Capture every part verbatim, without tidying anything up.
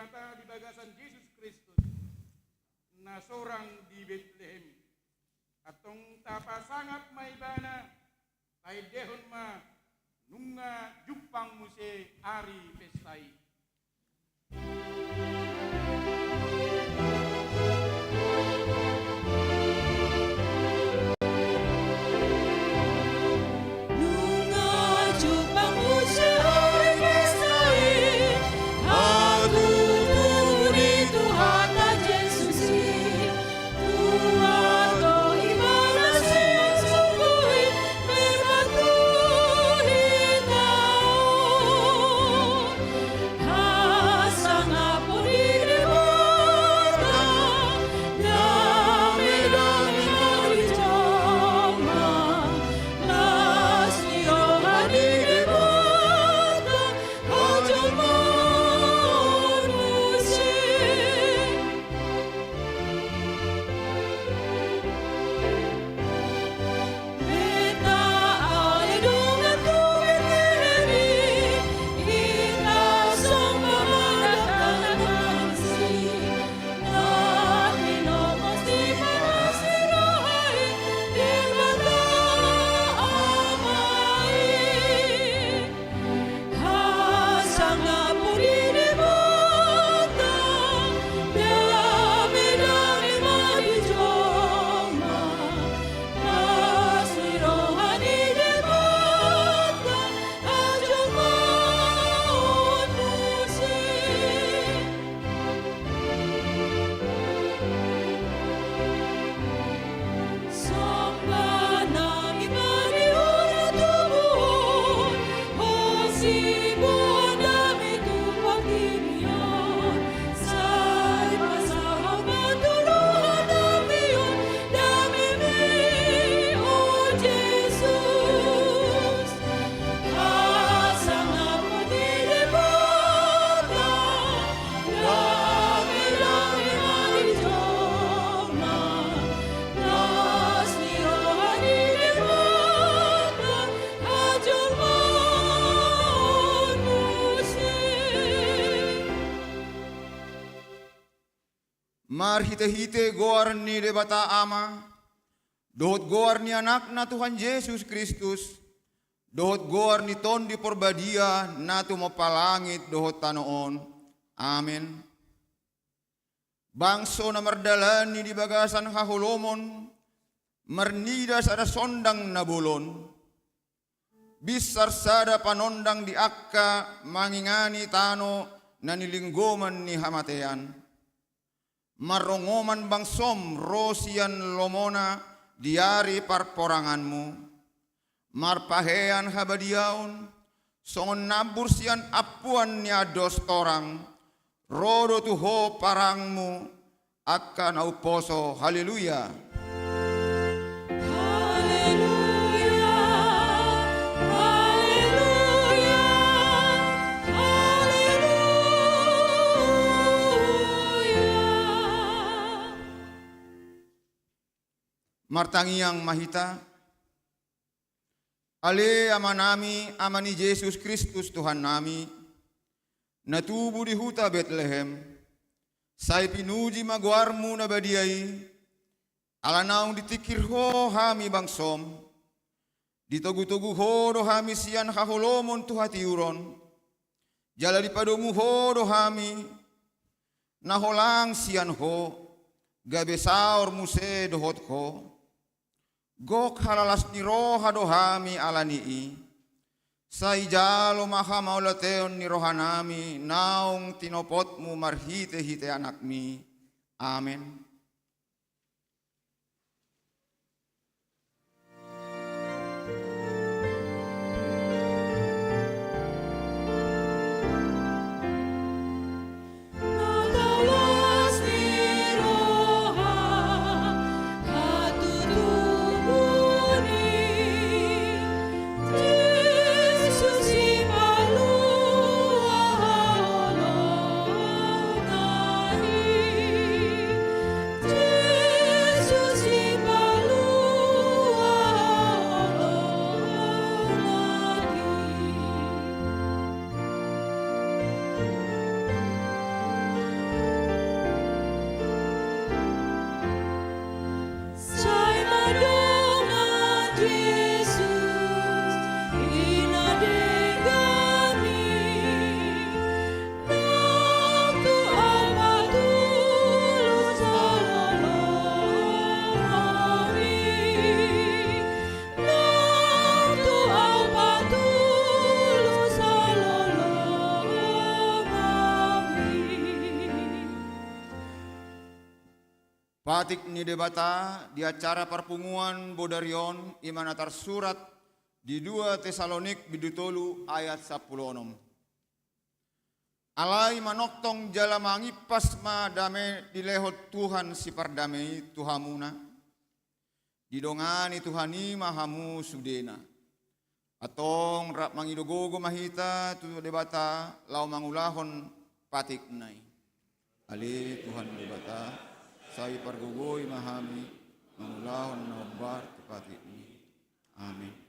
Debata di bagasan Jesus Kristus, na sorang di Betlehem. Antong tapasangap ma ibana, taendehon ma, nunga jumpang muse ari pesta i. Marhitehite goar ni Debata Ama, dohot goar ni Anakna Tuhan Jesus Kristus, dohot goar ni Tondi Porbadia na tumompa langit dohot tano on. Amen. Bangso na mardalani di bagasan haholomon, marnida sada sondang na bolon, binsar sada panondang di angka mangingani tano na nilinggoman ni hamatean. Marrongoman bangsom ro sian lomona di ari parporanganmu, marpahean habadiaon, songon nambur sian ampuan ni andos torang, ro do tu ho parangmu, angka na umposo. Haleluya. Haleluya, haleluya, haleluya. Martangiang ma hita. Ale Amanami, Ama ni Jesus Kristus Tuhannami, na tubu di huta Betlehem, sai pinuji ma goarmu na badia i, ala naung ditingkir ho hami bangsom, ditogutogu ho do hami sian haholomon tu hatiuron, jala dipadomu ho do hami, na holang sian ho, gabe saor muse dohot ho. Gok halalas ni roha do hami ala ni i, sai jalo ma hamauliateon ni rohanami naung tinopotmu marhitehite Anakmi. Amen. Patik ni Debata di acara parpunguan bodari on, i ma na tarsurat di dua Tesalonik bindu tolu ayat sampulu onom. Alai manongtong jala mangimpas ma dame dilehon Tuhan sipardame i tu hamuna. Didongani Tuhan i ma hamu sudena. Antong rap mangido gogo ma hita tu Debata laho mangulahon patikna i. Ale Tuhan Debata, sai pargogoi ma hami mangulahon na hombar tu patikmi. Amin.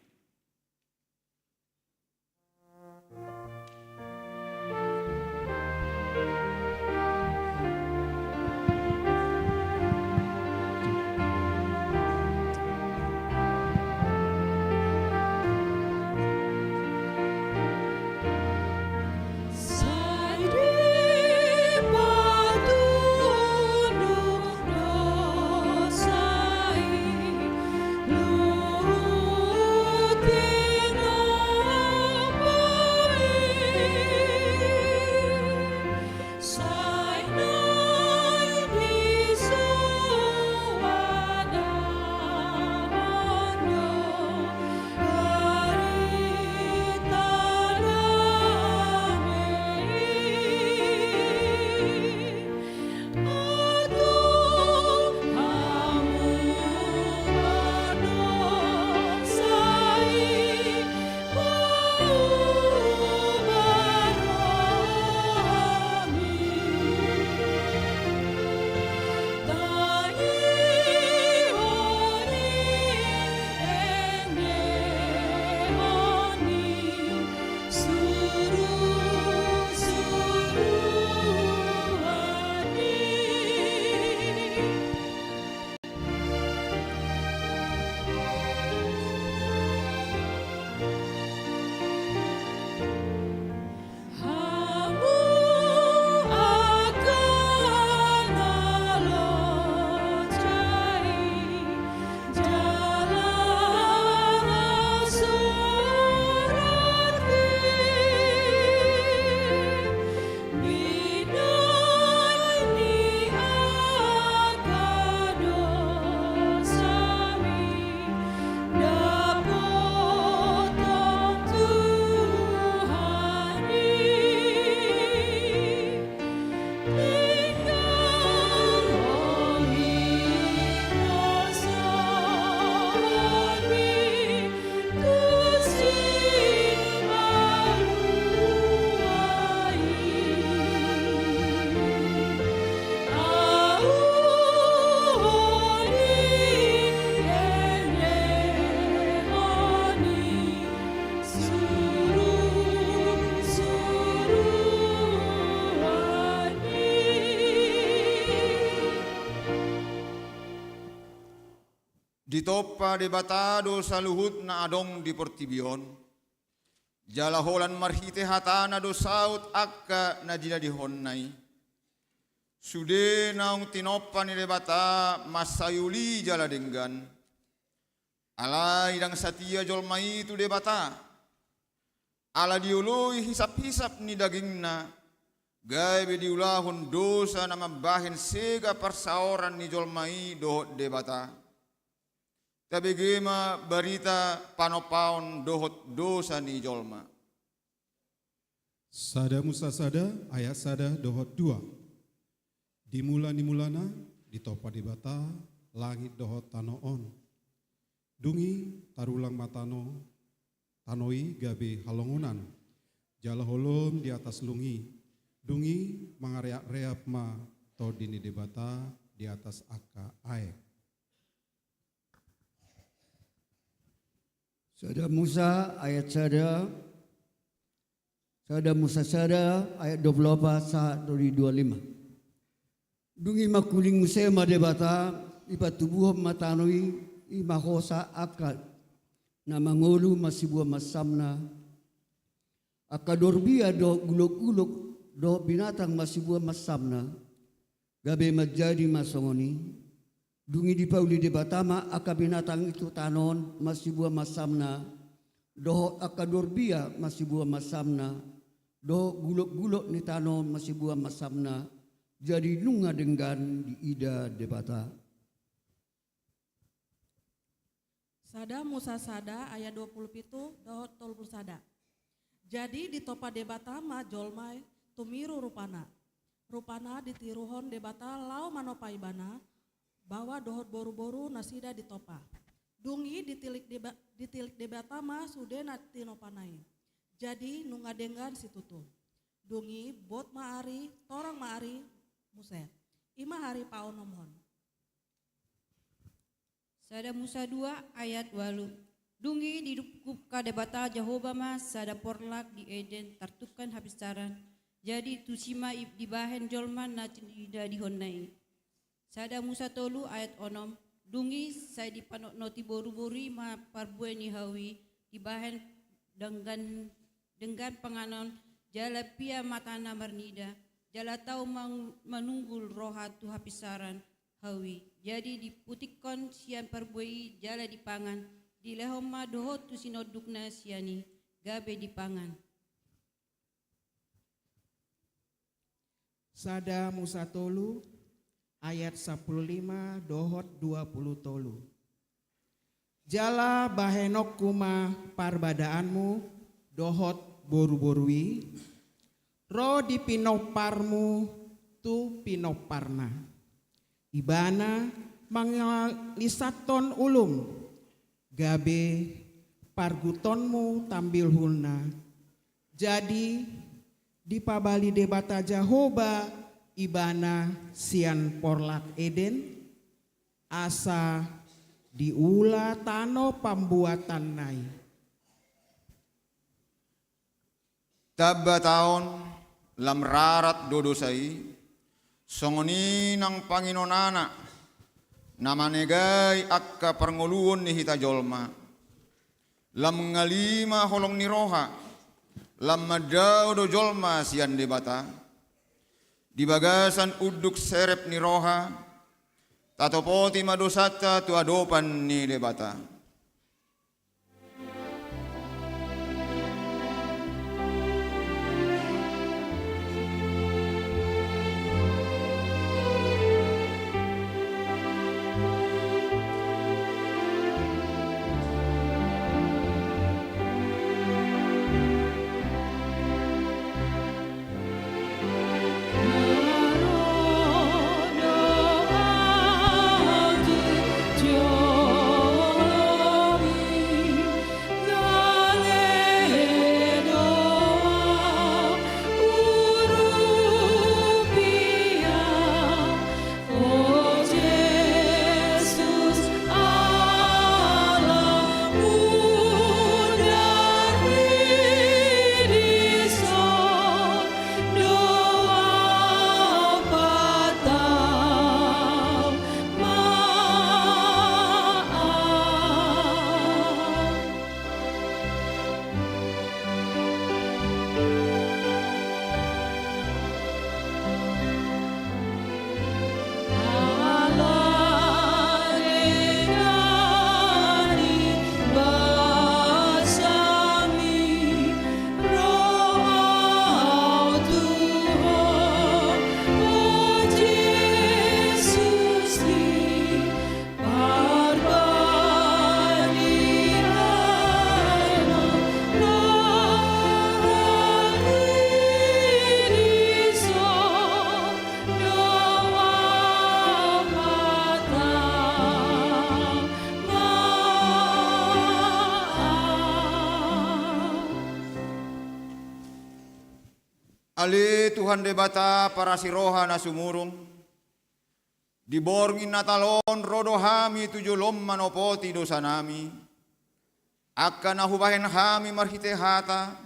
Ditompa Debata do saluhut na adong di portibi on, jala holan marhite hatana do saut angka na jinadihonna i. Sude naung tinompa ni Debata mansai uli jala denggan. Alai ndang satia jolma i tu Debata. Ala dioloi hisap-hisap ni dagingna, gabe diulahon dosa na mambahen sega parsaoran ni jolma i dohot Debata. Tabege ma barita panompaon dohot dosa ni jolma. Sada Musa sada ayat sada dohot dua. Di mula ni mulana ditompa Debata langit dohot tano on. Dung i tarulang ma tano, tano i gabe halongonan, jala holom di atas lung i. Dung i mangareap-reap ma Tondi ni Debata di atas angka aek. Sada Musa ayat sada, sada Musa sada ayat dua pulu opat sahat tu di dua lima. Dung i mangkuling muse ma Debata, dipatubuhon ma tano i, i ma hosa angka na mangolu masibuan mansamna, angka dorbia dohot gulok-gulok dohot binatang masibuan mansamna, gabe manjadi ma songon i. Dung i dipauli Debata ma angka binatang i tu tano on masibuan mansamna, dohot angka dorbia masibuan mansamna, dohot gulok-gulok ni tano on masibuan mansamna, jadi nunga denggan diida Debata. Sada Musa sada ayat dua pulu pitu dohot tolu pulu sada. Jadi ditompa Debata ma jolma i tumiru rupana. Rupana ditiruhon Debata laho manompa ibana, baoa dohot boruboru nasida ditompa. Dung i ditilik Deba-, ditilik Debata ma sude na tinompana i. Jadi nunga denggan situtu. Dung i bot ma ari, torang ma ari muse. I ma ari paonomhon. Sada Musa dua ayat ualu. Dung i didungkupkan Debata Jahowa ma sada porlak di Eden tartungkan hapinsaran. Jadi tusi ma i dibahen jolma na tinadihonna i. Sada Musa tolu ayat onom. Dung i sai dipanotnoti boruboru i ma parbue ni hau i dibahen denggan, denggan panganon, jala pia matana marnida, jala tau mang-, manunggul roha tu hapinsaran hau i. Jadi diputikkon sian parbue i jala dipangan, dilehon ma dohot tu sinondukna sian i, gabe dipangan. Sada Musa tolu ayat sampulu lima dohot dua pulu tolu. Jala bahenonku ma parbadaanmu dohot boruboru i, ro di pinomparmu tu pinomparna. Ibana mangalisathon ulum, gabe pargutonmu tambilhulna. Jadi dipabali Debata Jahowa ibana sian porlak Eden, asa diula tano pambuatanna i. Tamba taon lam rarat do dosa i, songon i nang panginonana, na manegai angka parngoluon ni hita jolma. Lam ngalima holong ni roha, lam mandao do jolma sian Debata. Di bagasan unduk serep ni roha, tatopoti ma dosanta tu adopan ni Debata. Ale Tuhan Debata parasi roha na sumurung, di borngin Natal on ro do hami tu jolom manopoti dosanami, angka na hubahen hami marhite hata,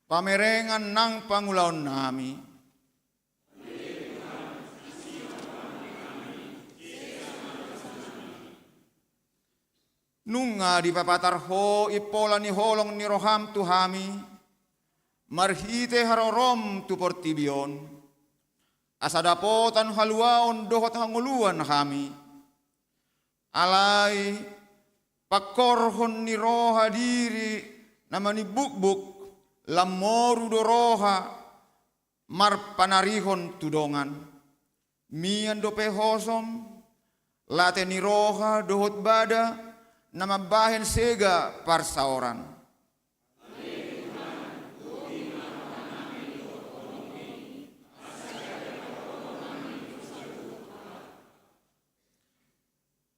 pamerengan nang pangulaonnami. Nunga dipapatar Ho impola ni holong ni roham tu hami, marhite harorom tu portibi on, asa dapotan haluaon dohot hangoluan hami. Alai pangkorhon ni roha diri na manimbukbuk, lam moru do roha marpanarihon tu dongan. Mian dope hosom, late ni roha dohot bada, na mambahen sega parsaoran.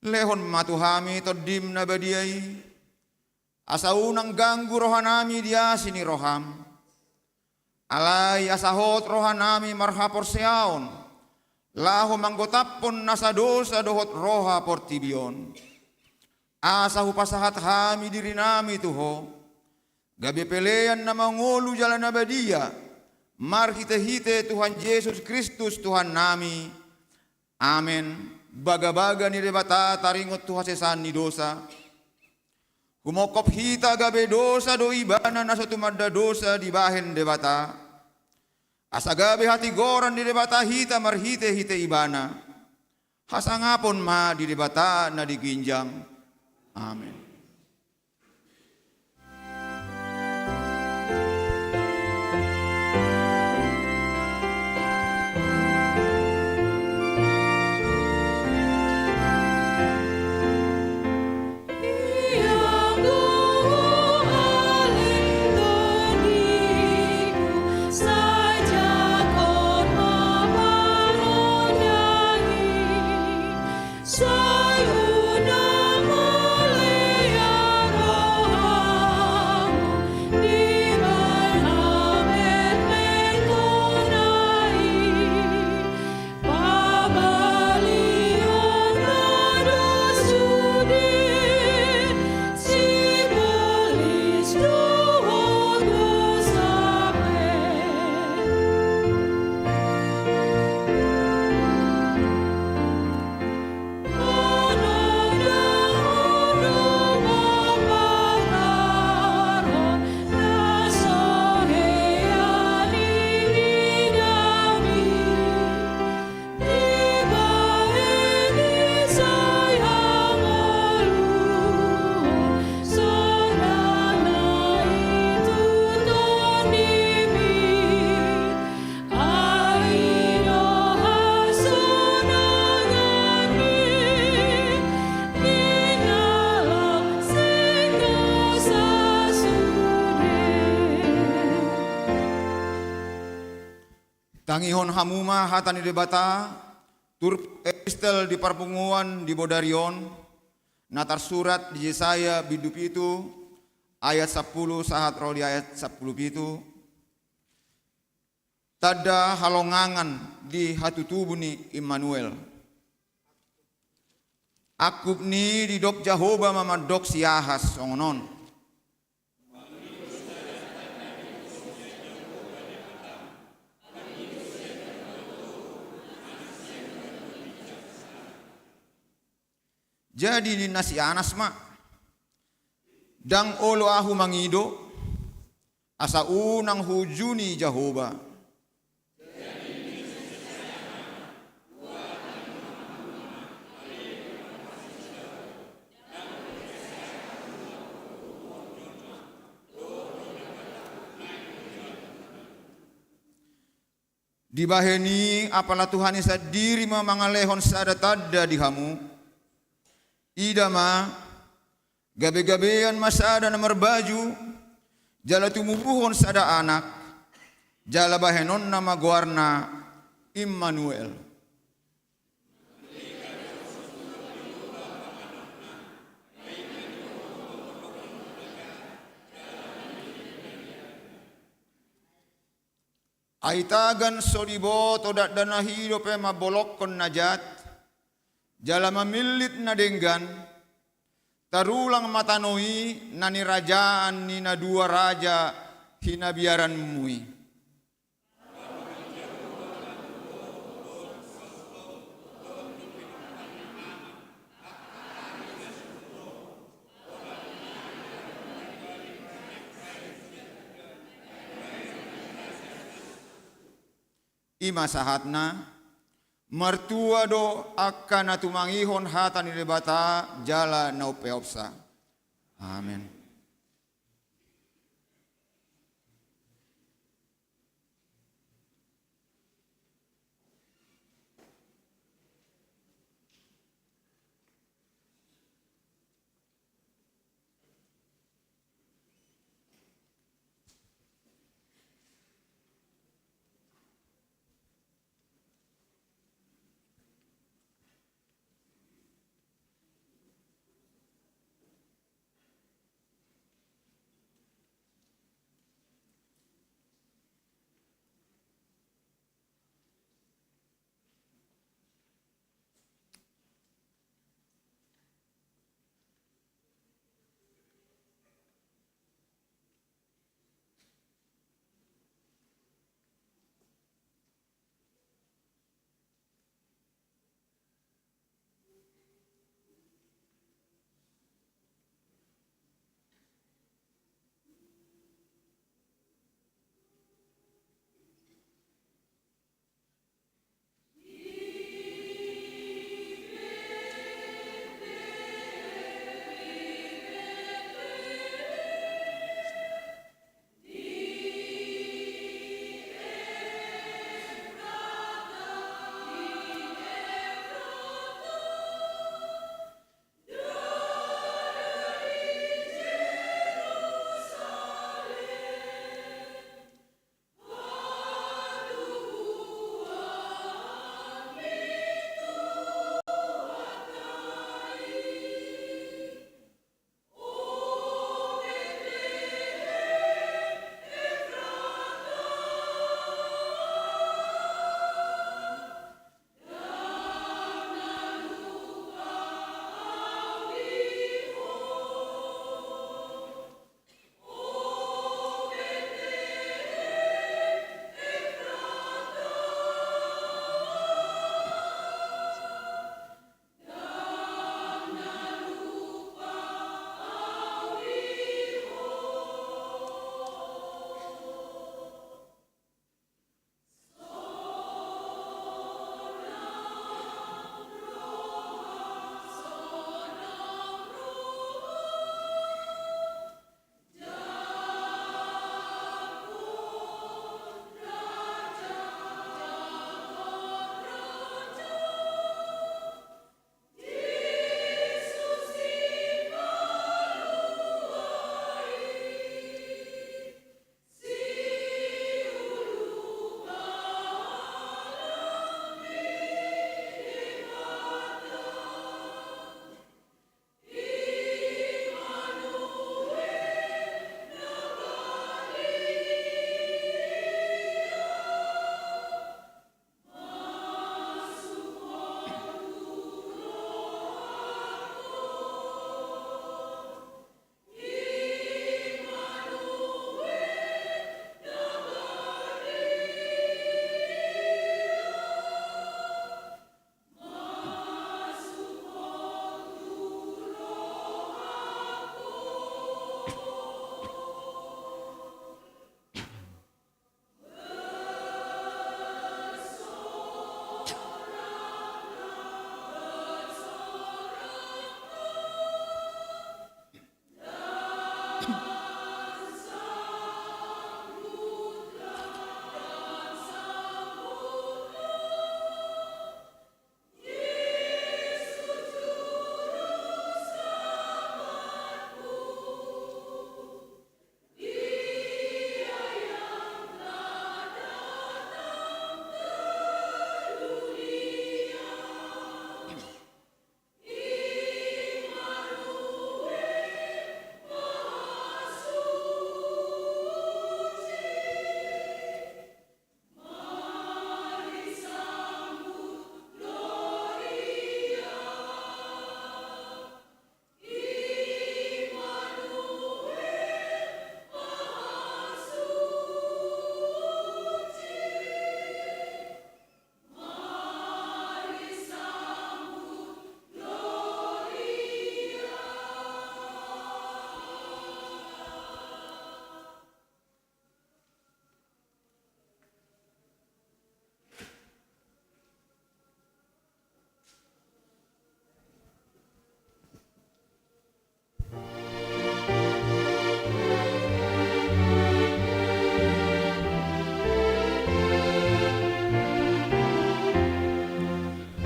Lehon ma tu hami Tondim na badia i, asa unang ganggu rohanami di asi ni roham. Alai asa hot rohanami marhaporseaon, laho manggotaphon nasa dosa dohot roha portibi on. Asa hupasahat hami dirinami tu Ho, gabe pelean na mangolu jala na badia, marhitehite Tuhan Jesus Kristus Tuhannami. Amen. Bagabaga ni Debata taringot tu hasesaan ni dosa. Humongkop hita gabe dosa do Ibana na so tumanda dosa dibahen Debata. Asa gabe hatigoran ni Debata hita marhitehite Ibana. Hasangapon ma di Debata na di ginjang. Amen. Tangihon hamu ma hata ni Debata, turpuk epistel di parpunguan di bodari on, na tarsurat di Jesaya bindu pitu, ayat sampulu sahat ro di ayat sampulu pitu. Tanda halongangan di hatutubu ni Immanuel. Angkup ni i didok Jahowa ma mandok si Ahas songon on. Jadi ninna si Ahas ma, ndang olo ahu mangido, asa unang huunjuni Jahowa. Dibahen i apala Tuhan i sandiri ma mangalehon sada tanda di hamu. Ida ma, gabegabean ma sada na marbaju, jala tumubuhon sada anak, jala bahenonna ma goarna Immanuel. Ai tagan so diboto dakdanak i dope mambolongkon na jat, jala mamillit na denggan, tarulang ma tano i na nirajaan ni na dua raja hinabiaranmu i. I ma sahatna, martua do angka na tumangihon hata ni Debata jala na umpeopsa. Amen.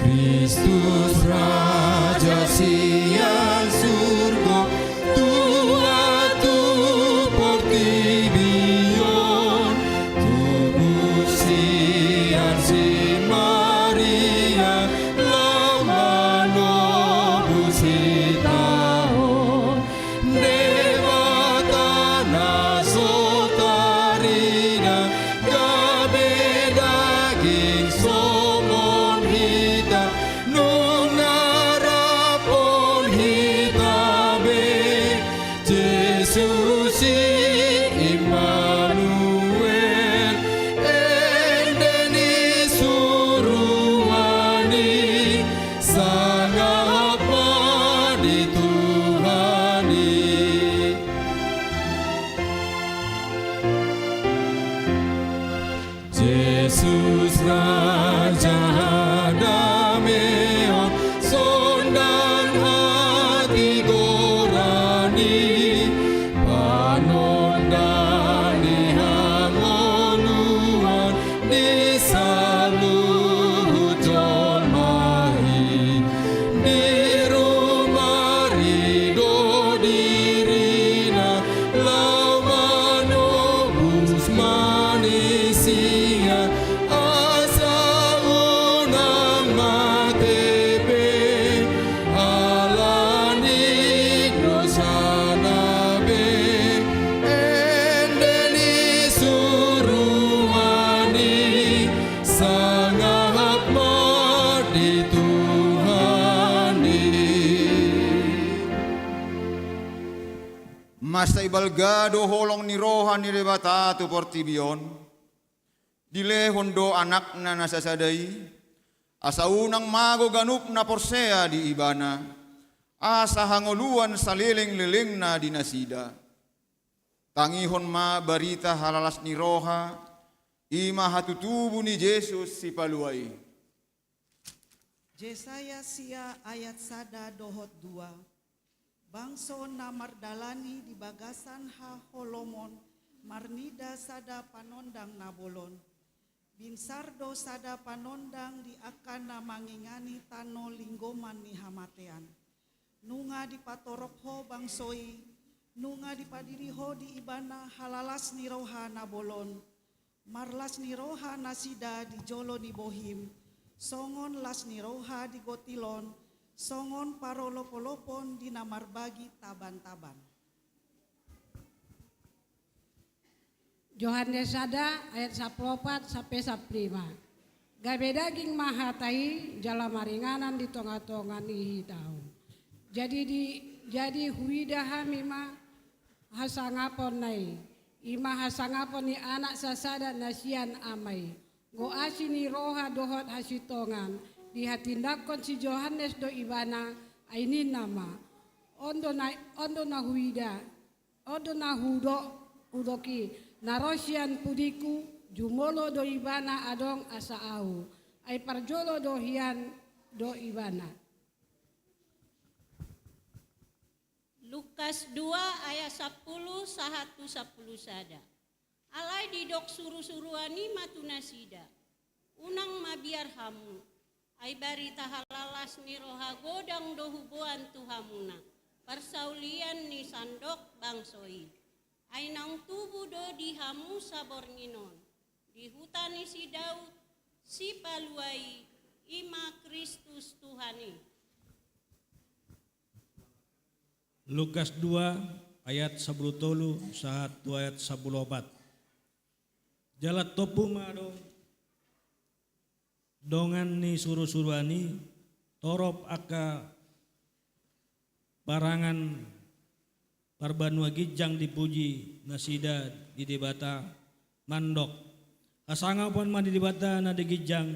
Kristus Raja sian surgo, tua tu portibi on, tubu sian si Maria, laho manobus hita on. Debata na so tarida, gabe daging songon hita, nunga rap hita be. Jesus i Immanuel, ende ni suruan i, sangap ma di Tuhan i. Jesus Raja hadameon, sondang hatigoran i, panondang ni hangoluan di saluhut jolma i. Di rumari do dirina, laho manobus ma ni sian, asa unang mate be ala ni dosana be. Ende ni suruan i, sangap ma di Tuhan i. Mansai balga do holong ni roha ni Debata tu portibi on, dilehon do Anakna na sasada i, asa unang mago ganup na porsea di Ibana, asa hangoluan salelenglelengna di nasida. Tangihon ma barita halalas ni roha, i ma hatutubu ni Jesus Sipalua i. Jesaya sia ayat sada dohot dua. Bangso na mardalani di bagasan haholomon marnida sada panondang na bolon. Binsar do sada panondang di angka na mangingani tano linggoman ni hamatean. Nunga dipatorop Ho bangso i, nunga dipadiri Ho di ibana halalas ni roha na bolon. Marlas ni roha nasida di jolo ni bohim, songon las ni roha di gotil on, songon parolopolopon di na marbagi tabantaban. Johannes sada ayat sampulu opat sampe sampulu lima. Gabe daging ma hata i jala maringanan di tongatonga ni hita on. Jadi di, jadi huida hami ma hasangaponna i, i ma hasangapon ni Anak sasada na sian Ama i. Anggo asi ni roha dohot hasintongan dihatindangkon si Johannes do ibana, ai ninna ma: On do na, on do na huida, on do na hudok, hudok i, na ro sian pudingku, jumolo do ibana adong asa ahu, ai parjolo do hian do ibana. Lukas dua ayat sampulu sahat tu sampulu sada. Alai didok surusuruan i ma tu nasida: Unang mabiar hamu, ai barita halalas ni roha godang do huboan tu hamuna, parsaulian ni sandok bangso i. Ai naung tubu do di hamu saborngin on, di huta ni si Daud, Sipalua i, i ma Kristus Tuhan i. Lukas dua ayat sampulu tolu sahat tu ayat sampulu opat. Jala tompu ma do dongan ni surusuruan i torop angka parangan parbanua ginjang dipuji nasida di Debata, mandok: Hasangapon ma di Debata na di ginjang,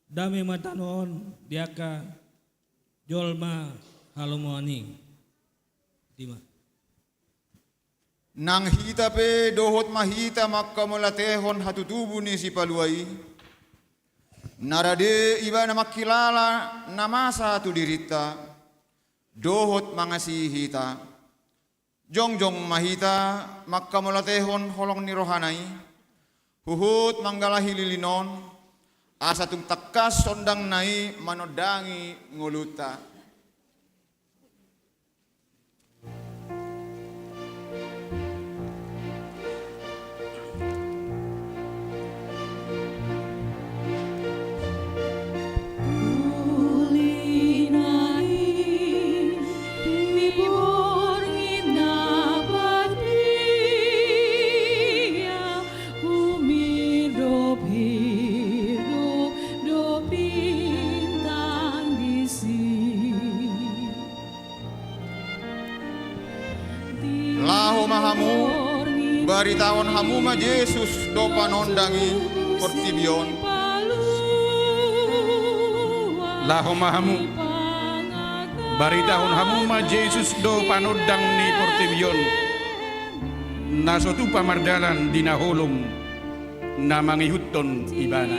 dame ma tano on di angka jolma halomoan i. Dima. Nang hita pe dohot ma hita mangkamauliatehon hatutubu ni Sipalua i, na rade ibana mangkilala na masa tu dirinta, dohot mangasihi hita. Jongjong ma hita mangkamauliatehon holong ni rohana i, huhut manggalahi lilin on, asa tung tangkas ondangna i manondangi ngolunta. Laho ma hamu, baritahon hamu ma Jesus do panondang ni portibi on. Laho ma hamu, baritahon hamu ma Jesus do panondang ni portibi on, na so tupa mardalan di na holom na mangihuthon ibana.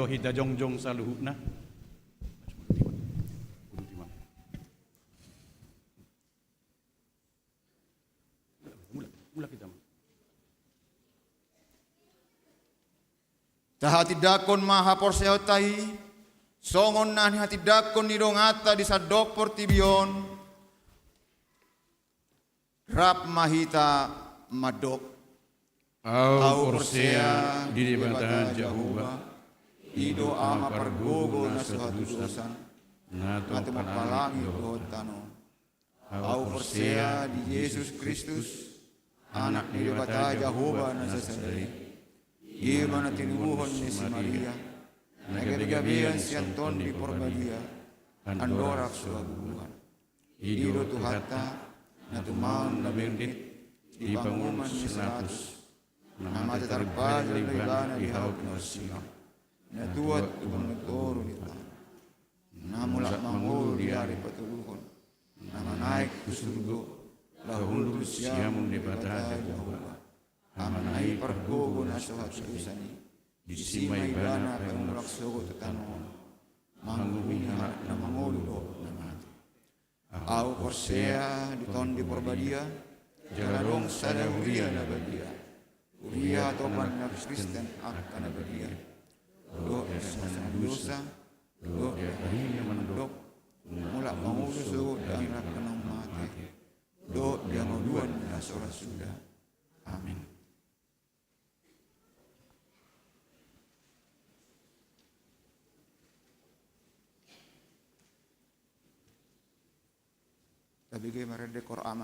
Hita jongjong saluhutna. Mulak, mulak hita, Amang. Tahatindangkon ma haporseaonta i, songon na nihatindangkon ni donganta di sandok portibi on. Rap ma hita mandok. Ahu porsea di Debata Jahowa, i do Ama pargogo na so hatudosan, na tumompa langit dohot tano. Ahu porsea di Jesus Kristus, Anak ni Debata Jahowa na sasada i. I ma na tinubuhon ni si Maria, na gabegabean sian Tondi Porbadia, andorang so habubuhan. I do Tuhanta, na tumaon na bernit di panguruman ni si Pilatus, na mate tarpajal do ibana di hau pinarsilang, na tuat tu banua toru di tano, na mulak mangolu di ari patoluhon, na manaek tu surgo, laho hundul siamun Debata Jahowa, Amana i pargogo na so hatudosan i. Disi ma ibana paimulak sogot tu tano on, mangurupi halak na mangolu dohot na mate. Ahu porsea di Tondi Porbadia, jala adong sada huria na badia, huria hatopan na Kristen angka na badia, dohot di hasesaan dosa, dohot di ari na mandok, mulak mangolu sogot di halak na mate, dohot di hangoluan na so ra suda. Amin. Tabege marende Qur'an.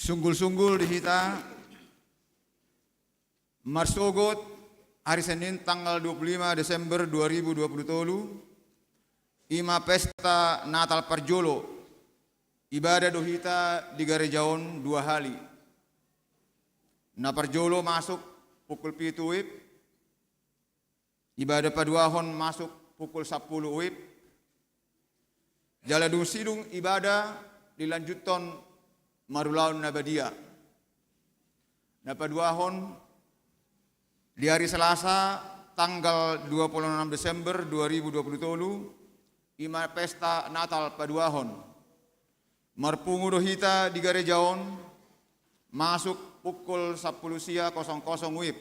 Sunggul-sunggul di hita, marsogot hari Senin tanggal dua puluh lima Desember dua ribu dua puluh tolu, i ma pesta Natal parjolo. Ibadah do hita di gareja on dua hali. Na parjolo masuk pukul pitu WIB, ibadah paduahon masuk pukul sampulu WIB. Jala dung sidung ibadah dilanjuthon marulaon na badia. Na paduahon di hari Selasa tanggal dua puluh enam Desember dua ribu dua puluh tolu, i ma pesta Natal paduahon. Marpungu do hita di gareja on masuk pukul sampulu sia kosong kosong WIB.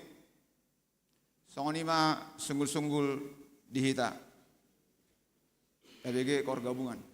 Songon i ma sunggul-sunggul di hita. Tabege koor gabungan.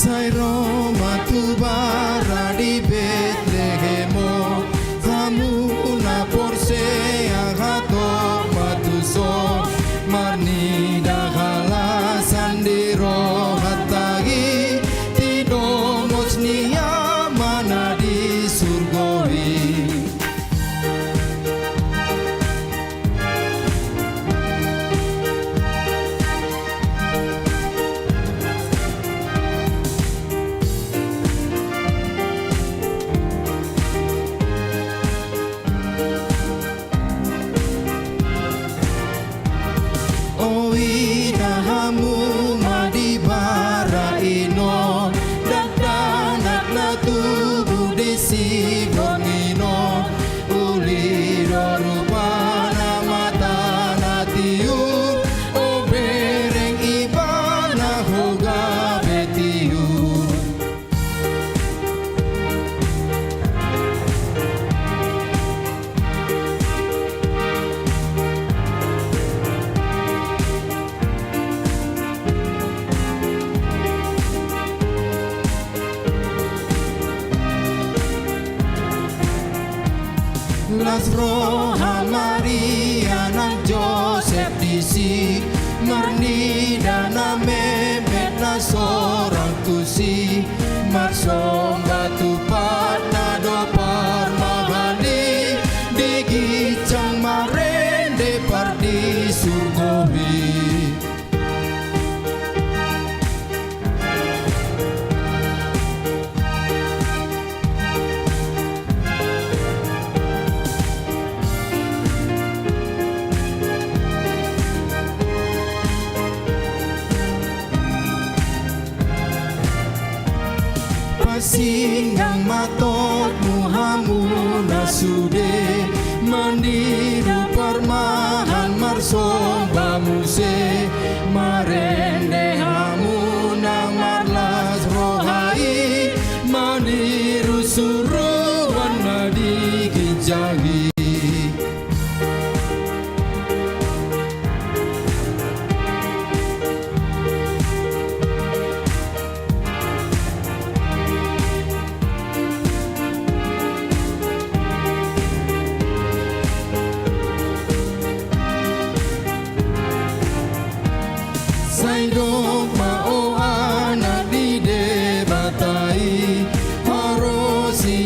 Sai ro ma tu bara di Betlehem on, hamu na porsea hatop ma tuson on, marnida halasan di rohanta i, di domus ni Ama na di surgo i. O, ida hamu ma di bara i on, dakdanak na tubu di sibongi on, uli do rupana mata na tiur, o bereng Ibana ho gabe tiur. Las roha Maria nang Josep disi, marnida na memmet na sorang tusi, marsomba tu Amanta do parmahali, di ginjang marende par di surgo i. Pasinggang ma totmu hamu na sude, maniru parmahan marsomba muse, marende hamu na marlas roha i, maniru suruan na di ginjang i. Sai dok ma, o Anak ni Debata i, harosi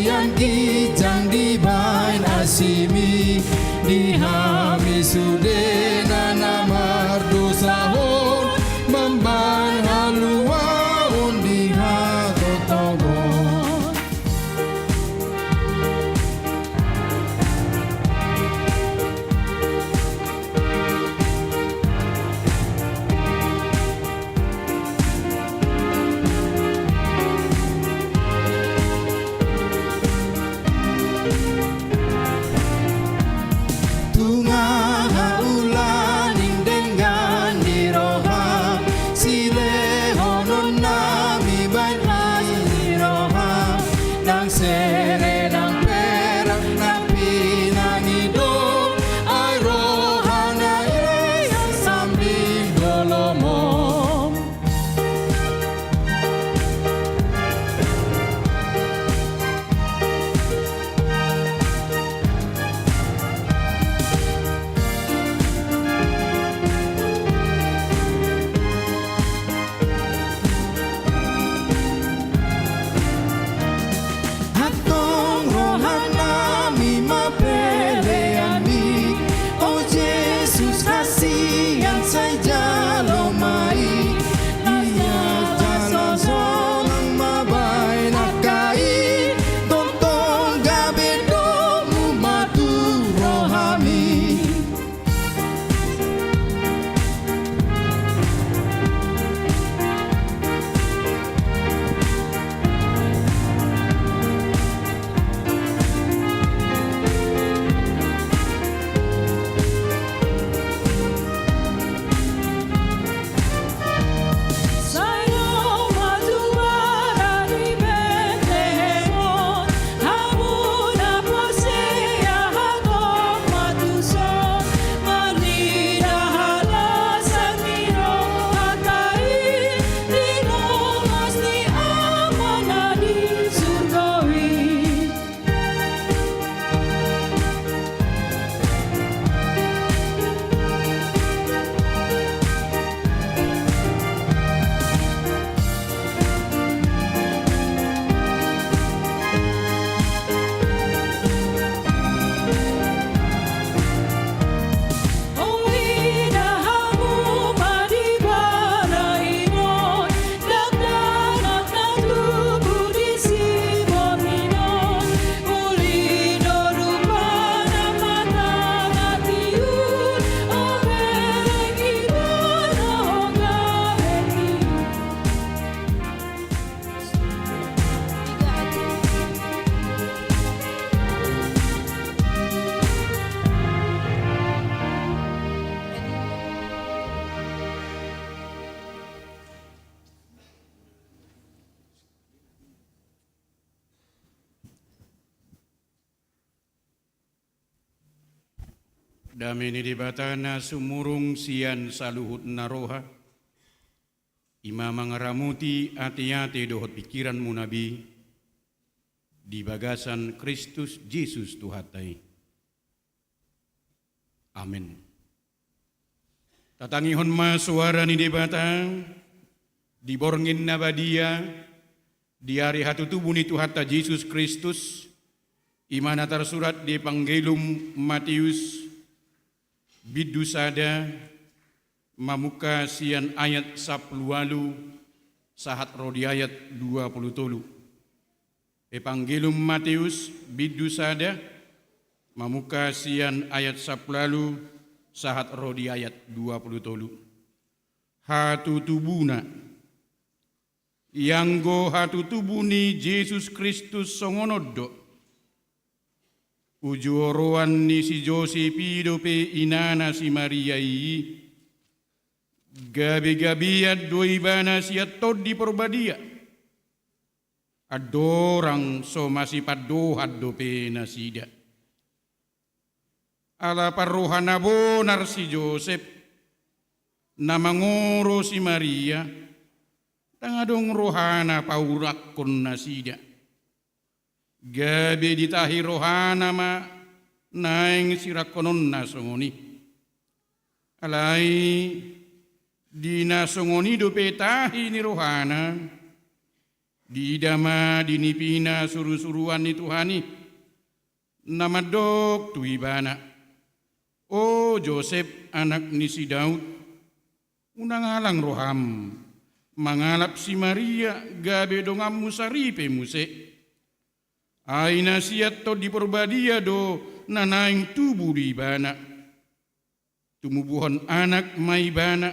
Dame ni Debata na sumurung sian saluhut na roha, i ma mangaramoti ateate dohot pingkiranmuna be di bagasan Kristus Jesus Tuhanta i. Amen. Tatangihon ma soara ni Debata di borngin na badia, di ari hatutubu ni Tuhanta Jesus Kristus, i ma na tarsurat di Evangelium Mateus, bindu sada, mamungka sian ayat sampulu ualu sahat ro di ayat dua pulu tolu. Evangelium Mateus, bindu sada, mamungka sian ayat sampulu ualu sahat ro di ayat dua pulu tolu. Hatutubuna. Ianggo hatutubu ni Jesus Kristus songon on do. Uju oroan ni si Josep i dope inana si Maria i, gabe-gabean do ibana sian Tondi Porbadia. Andorang so masipandohan dope nasida. Ala parroha na bonar si Josep, na mangoro si Maria, ndang adong rohana paurakkon nasida. Gabe ditahi rohana ma naeng sirangkononna songon i. Alai di na songon i dope tahi ni rohana, diida ma di nipina surusuruan ni Tuhan i, na mandok tu ibana: O Josep, anak ni si Daud, unang alang roham mangalap si Maria gabe donganmu saripe muse. Ai na sian Tondi Porbadia do na naeng tubu di ibana. Tumubuhon anak ma ibana,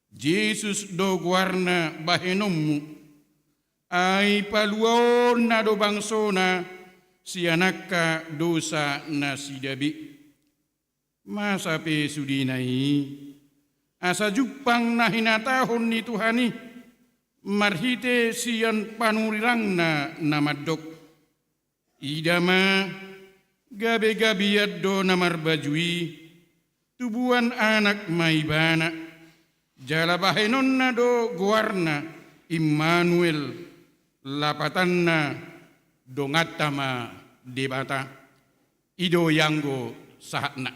Jesus do goarna bahenonmu. Ai paluaonna do bangsona sian angka dosa nasida be. Masa pe sudena i, asa jumpang na hinatahon ni Tuhan i, marhite sian panurirangna na mandok: Ida ma, gabe-gabean do na marbaju i, tubuan anak ma ibana, jala bahenonna do goarna Immanuel, lapatanna donganta ma Debata. I do ianggo sahatna.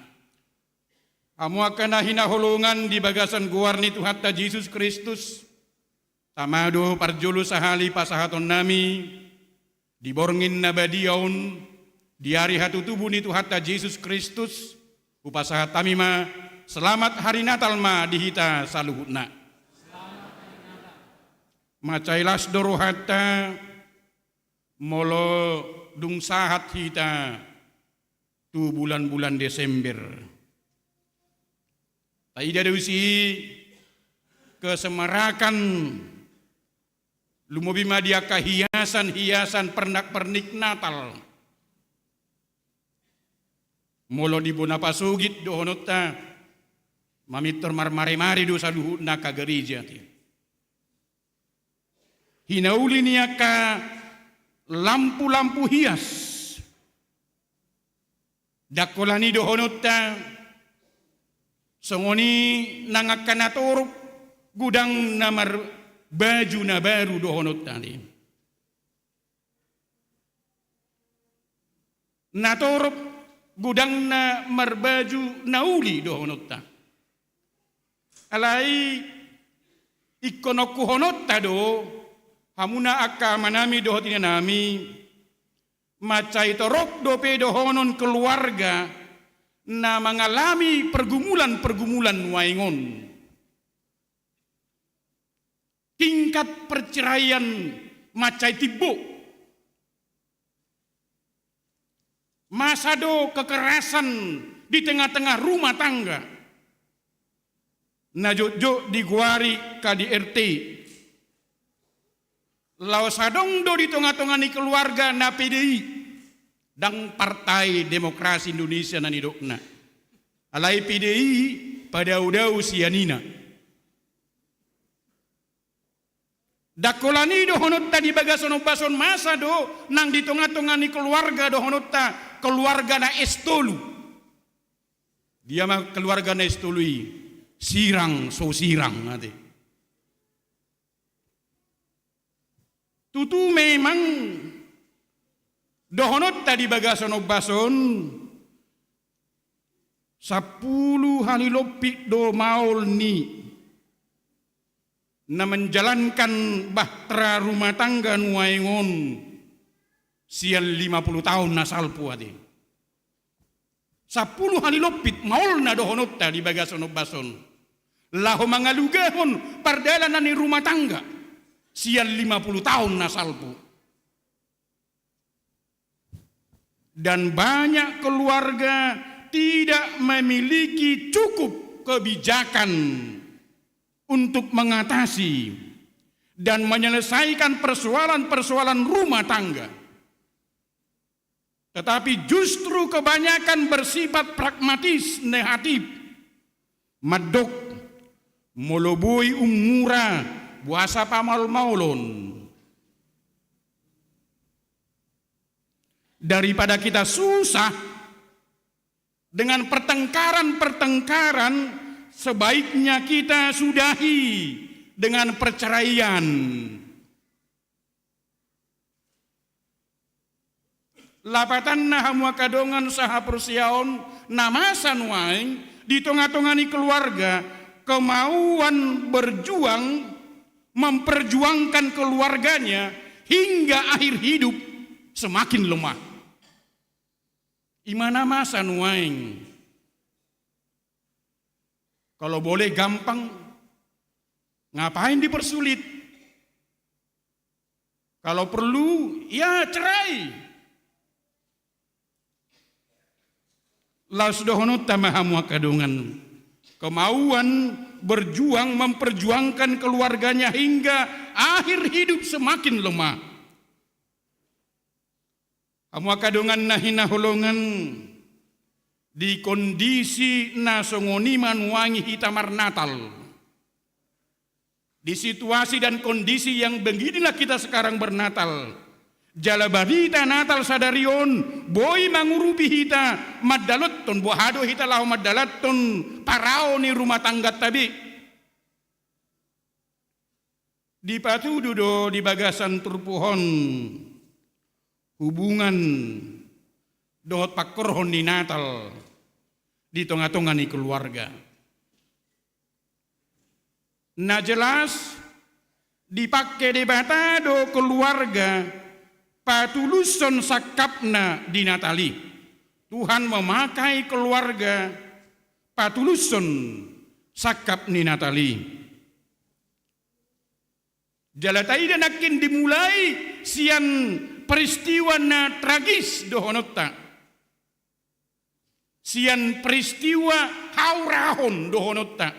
Hamu angka na hinaholongan di bagasan goar ni Tuhanta Jesus Kristus, tama do parjolo sahali pasahatonnami di borngin na badia on, di ari hatutubu ni Tuhanta Jesus Kristus, hupasahat hami ma, selamat hari Natal ma di hita saluhutna. Mansai las do rohanta, molo dung sahat hita tu bulan-bulan Desember. Taida do disi kesemarakan, lumobi ma di angka hiasan-hiasan pernak-pernik Natal. Molo di bona pasogit dohononta, mamintor marmare-mare do saluhutna angka gareja, ate. Hinauli ni angka lampu-lampu hias. Ndang holan i dohononta, songon i nang angka na torop godang na marbaju na baru dohononta, ate. Na torop godang na marbaju na uli dohononta. Alai ingkon ongkuhononta do, hamuna angka amanami dohot inanami, mansai torop dope dohonon keluarga na mangalami pergumulan-pergumulan nuaeng on. Tingkat perceraian mansai timbo. Masa do kekerasan di tengah-tengah rumah tangga. Na jotjot digoari K D R T. Laos adong do di tonga-tonga ni keluarga na P D I. Ndang Partai Demokrasi Indonesia na nidokna. Alai P D I padao-dao sian ina. Ndang holan i dohononta di bagasan ombas on, masa do nang di tonga-tonga ni keluarga dohononta keluarga na S tolu. Dia ma keluarga na sitolu i? Sirang so sirang ate. Tutu memang dohononta di bagasan ombas on, sampulu hali lompit do maol ni na menjalankan bahtera rumah tangga nuaeng on sian lima puluh taon na salpu ate. Sampulu hali lompit maolna dohononta di bagasan ombas on laho mangalugahon pardalanan ni rumah tangga sian lima puluh taon na salpu. Dan banyak keluarga tidak memiliki cukup kebijakan untuk mengatasi dan menyelesaikan persoalan-persoalan rumah tangga. Tetapi justru kebanyakan bersifat pragmatis, negatif. Mandok, molo boi ummura, boasa pamaol-maolon. Daripada kita susah dengan pertengkaran-pertengkaran, sebaiknya kita sudahi dengan perceraian. Lapatanna, hamu angka dongan sahaporseaon, na masa nuaeng di tonga-tonga ni keluarga, kemauan berjuang memperjuangkan keluarganya hingga akhir hidup semakin lemah. I ma na masa nuaeng. Kalau boleh gampang, ngapain dipersulit? Kalau perlu, ya cerai. Laos dohononta ma, hamu angka dongan. Kemauan berjuang memperjuangkan keluarganya hingga akhir hidup semakin lemah. Hamu angka dongan na hinaholongan, di kondisi na songon i ma nuaeng hita marnatal. Di situasi dan kondisi yang beginilah kita sekarang bernatal. Jala barita Natal sadari on boi mangurupi hita mandalethon, boha do hita laho mandalethon parao ni rumah tangganta be. Dipatudu do di bagasan turpuk on hubungan dohot panghorhon ni Natal di tonga-tonga ni keluarga. Na jelas, dipangke Debata do keluarga patulushon sangkapna di Natal i. Tuhan memakai keluarga patulushon sangkap ni Natal i. Jala taida nangkin dimulai sian peristiwa na tragis dohononta. Sian peristiwa haurahon dohononta.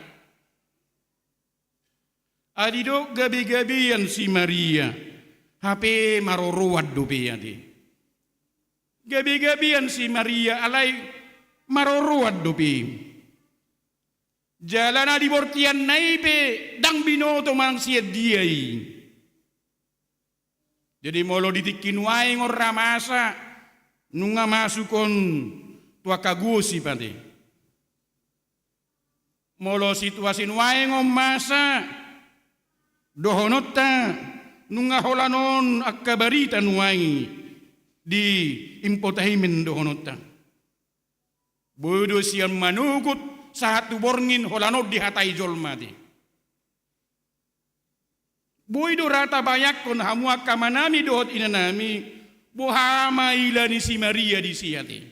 Adi do gabe-gabean si Maria, hape maroroan dope ate. Gabe-gabean si Maria alai maroroan dope. Jala na di bortianna i pe ndang binoto manang sian dia i. Jadi molo di tingki nuaeng on ra masa, nunga masuk on tu angka gosip ate. Molo situasi nuaeng on masa, dohononta nunga holan on angka barita nuaeng di infotainment dohononta. Boi do sian manogot sahat tu borngin holan on dihatai jolma ate. Boi do ra tabayangkon hamu angka amanami dohot inanami, boha ma ila ni si Maria disi ate.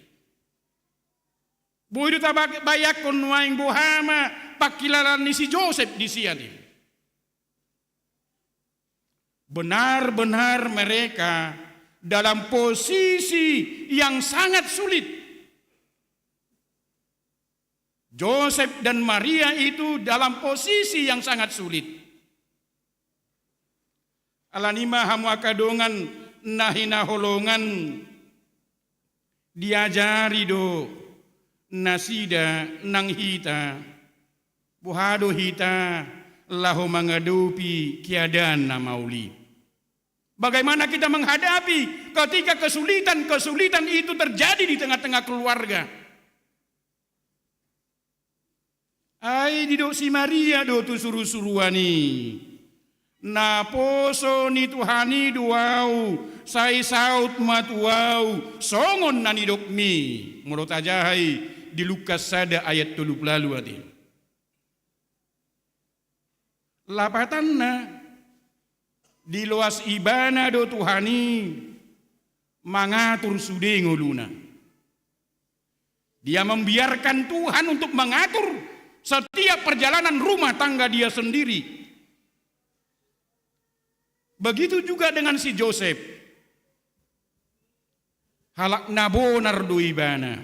Boi do tabayangkon nuaeng boha ma pangkilalaan ni si Josep disi ate. Benar-benar mereka dalam posisi yang sangat sulit. Josep dan Maria itu dalam posisi yang sangat sulit. Alani i ma hamu angka dongan na hinaholongan, diajari do nasida nang hita, boha do hita laho mangadopi keadaan na maol i. Bagaimana kita menghadapi ketika kesulitan-kesulitan itu terjadi di tengah-tengah keluarga? Ai didok si Maria do tu surusuruan i: Naposo ni Tuhan i do ahu, sai saut ma tu ahu songon na nidokmi. Molo tajaha i di Lukas sada ayat tolu pulu ualu ate. Lapatanna, diloas ibana do Tuhan i mangatur sude ngoluna. Dia membiarkan Tuhan untuk mengatur setiap perjalanan rumah tangga dia sendiri. Begitu juga dengan si Josep. Halak na bonar do ibana.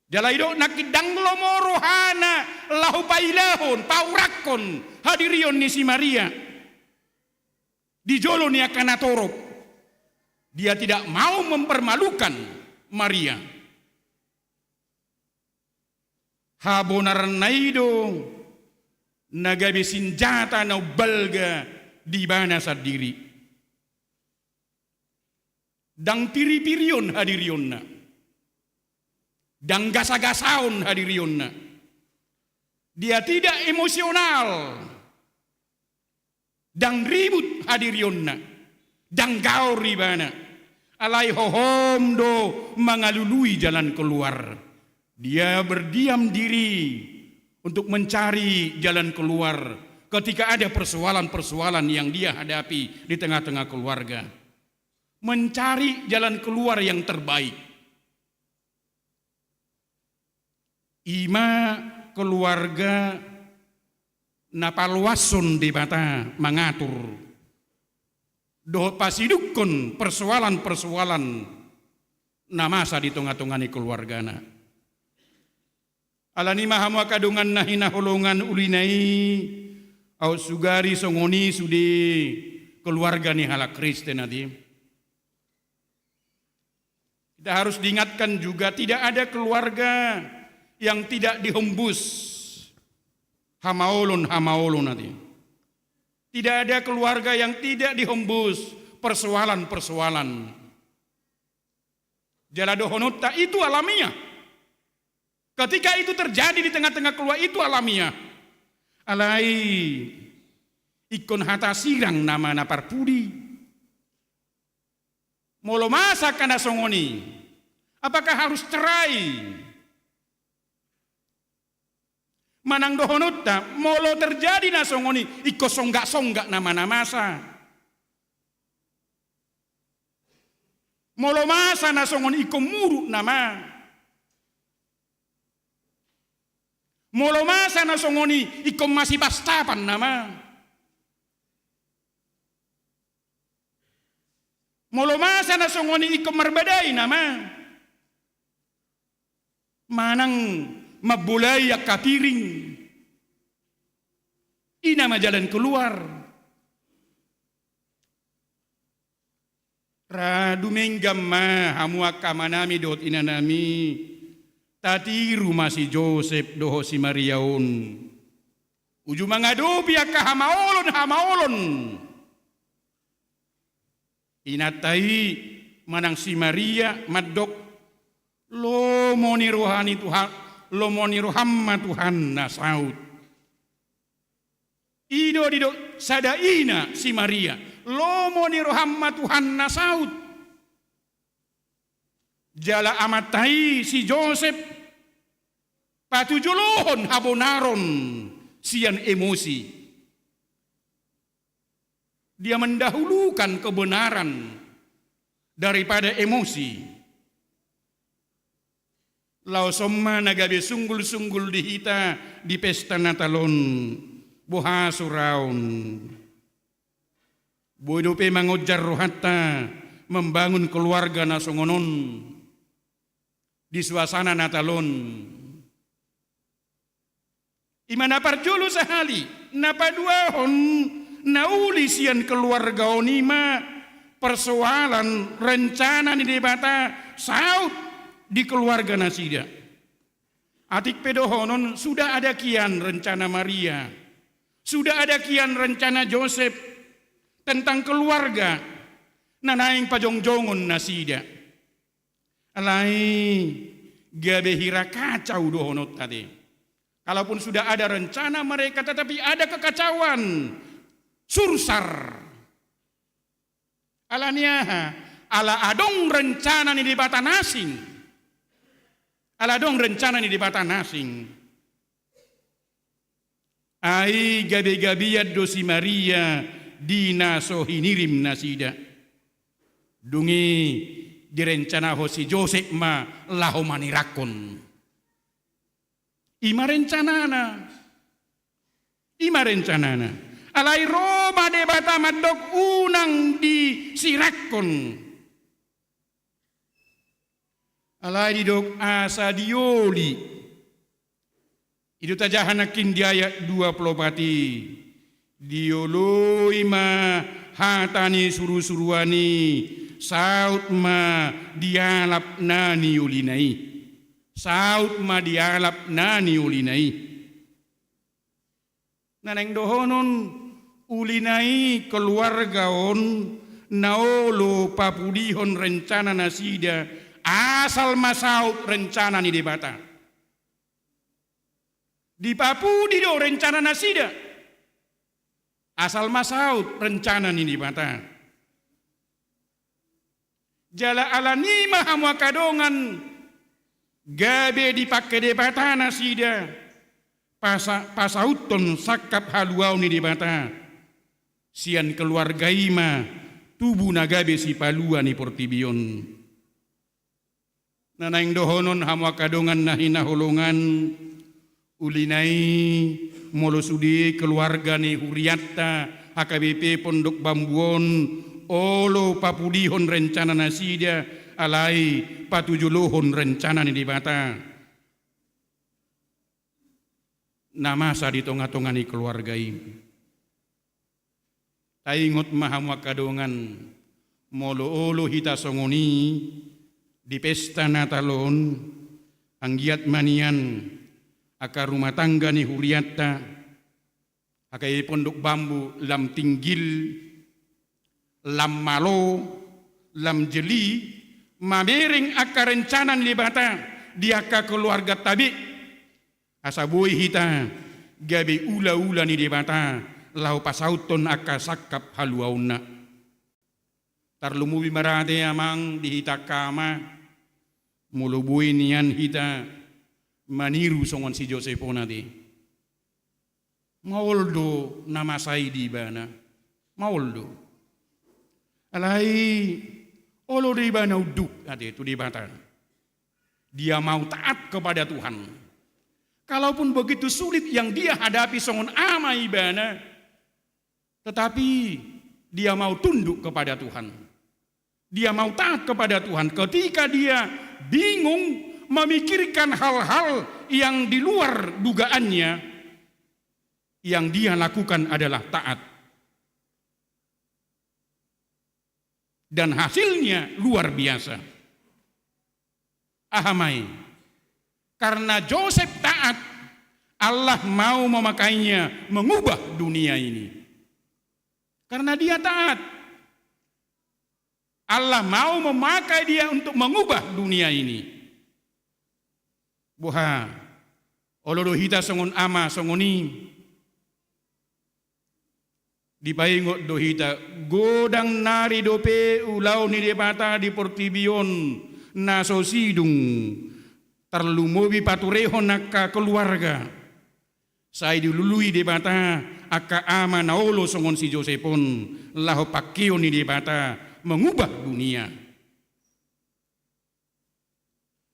Jala idok nangkin ndang lomo rohana laho pailahon, paurakkon hadirion ni si Maria di jolo ni angka natorop. Dia tidak mau mempermalukan Maria. Habonaranna i do na gabe sinjata na umbalga di ibana sandiri. Ndang piripirion hadirionna. Ndang gasagasaon hadirionna. Dia tidak emosional. Ndang ribut hadirionna. Ndang gaor ibana. Alai hohom do mangalului jalan keluar. Dia berdiam diri untuk mencari jalan keluar ketika ada persoalan-persoalan yang dia hadapi di tengah-tengah keluarga. Mencari jalan keluar yang terbaik. I ma keluarga na paloashon Debata mangatur dohot pasidungkon persoalan-persoalan na masa di tonga-tonga ni keluargana. Alani i ma hamu angka dongan na hinaholongan, uli na i aut sugari songon i sude keluarga ni halak Kristen ate. Kita harus diingatkan juga, tidak ada keluarga yang tidak dihembus hamaolon-hamaolon ate. Tidak ada keluarga yang tidak dihembus persoalan-persoalan. Jala dohononta itu alamiah. Ketika itu terjadi di tengah-tengah keluarga, itu alamiah. Alai ingkon hata sirang nama na parpudi. Molo masa angka na songon i, apakah harus cerai? Manang dohononta, molo terjadi na songon i, ingkon songgak-songgak nama na masa. Molo masa na songon i, ingkon muruk nama. Molo masa na songon i, ingkon masipastapan nama. Molo masa na songon i, ingkon marbadai nama. Manang mambolai angka piring. I nama jalan keluar. Ra dumenggan ma hamu angka amanami dohot inanami, tatiru ma si Josep dohot si Maria on. Uju mangadopi angka hamaolon-hamaolon. Inanta i manang si Maria mandok, lomo ni roha ni Tuhan, lomo ni roham ma Tuhan na saut. I do didok sada ina si Maria, lomo ni roham ma Tuhan na saut. Jala amanta i si Josep patujolohon habonaron sian emosi. Dia mendahulukan kebenaran daripada emosi. Laos on ma na gabe sunggul-sunggul di hita di pesta Natal on, boha suraon. Boi dope mangonjar rohanta membangun keluarga na songon on di suasana Natal on. I ma na parjolo sahali, na paduahon na uli sian keluarga on i ma persoalan rencana ni Debata saut di keluarga nasida. Atik pe dohonon, sudah ada kian rencana Maria, sudah ada kian rencana Josep tentang keluarga na naeng pajongjongon nasida. Alai gabe hira kacau dohononta ate. Kalaupun sudah ada rencana mereka, tetapi ada kekacauan, sursar. Ala ni aha? Ala adong rencana ni Debata na asing. Ala adong rencana ni Debata na asing. Ai gabe-gabean do si Maria di na so hinirim nasida. Dung i direncanahon si Josep ma laho manirakkon. I ma rencanana. I ma rencanana. Alai ro ma Debata mandok unang disirakkon. Alai didok asa dioli. I do tajaha nangkin di ayat dua pulu opat i. Dioloi ma hata ni surusuruan i, saut ma dialap na niolina i. Saut ma dialap na niolina i. Na naeng dohonon, ulina i keluarga on na olo papudihon rencana nasida, asal ma saut rencana ni Debata. Dipapudi do rencana nasida, asal ma saut rencana ni Debata. Jala ala ni i ma hamu angka dongan, gabe dipangke Debata nasida, pasa-, pasauthon sangkap haluaon ni Debata. Sian keluarga i ma tubu na gabe sipalua ni portibi on. Na naeng dohonon hamu angka dongan na hinaholongan, ulina i molo sude keluarga ni hurianta H K B P Pondok Bambu on, olo papudihon rencana nasida, alai patujolohon rencana ni Debata. Na masa di tonga-tonga ni keluarga i. Taingot ma hamu angka dongan, molo olo hita songon i di pesta Natal on, anggiat ma nian angka rumah tangga ni hurianta, H K B P Pondok Bambu lam tinggil, lam malo, lam jeli, mamereng angka rencana ni Debata di angka keluarganta be. Asa boi hita gabe ulaula ni Debata laho pasauthon angka sangkap haluaonna. Tarlumobi ma rade amang di hita angka ama, molo boi nian hita maniru songon si Josep on ate. Maol do na masa i di ibana. Maol do. Alai olo do ibana unduk ate tu Debata. Dia mau taat kepada Tuhan. Kalaupun begitu sulit yang dia hadapi songon ama ibana, tetapi dia mau tunduk kepada Tuhan. Dia mau taat kepada Tuhan. Ketika dia bingung memikirkan hal-hal yang di luar dugaannya, yang dia lakukan adalah taat. Dan hasilnya luar biasa. Aha ma i? Karena Josep taat, Allah mau memakainya mengubah dunia ini. Karena dia taat, Allah mau memakai dia untuk mengubah dunia ini. Boha, olo do hita songon ama songon i. Dipaingot do hita, godang nari dope ulaon ni Debata di portibi on na so sidung, tarlumobi paturehon angka keluarga. Sai dilului Debata angka ama na olo songon si Josep on, laho pangkeon ni Debata mengubah dunia.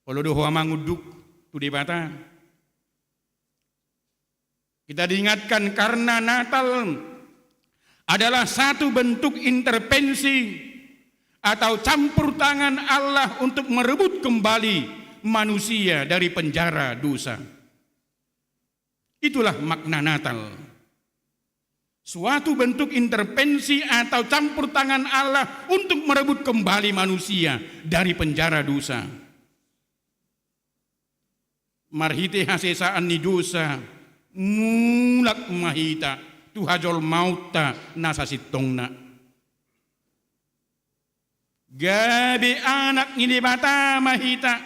Olo do ho amang unduk tu Debata. Kita diingatkan karena Natal adalah satu bentuk intervensi atau campur tangan Allah untuk merebut kembali manusia dari penjara dosa. Itulah makna Natal. Suatu bentuk intervensi atau campur tangan Allah untuk merebut kembali manusia dari penjara dosa. Marhite hasesaan ni dosa, mulak ma hita tu hajolmaonta na sasintongna. Gabe anak ni Debata ma hita,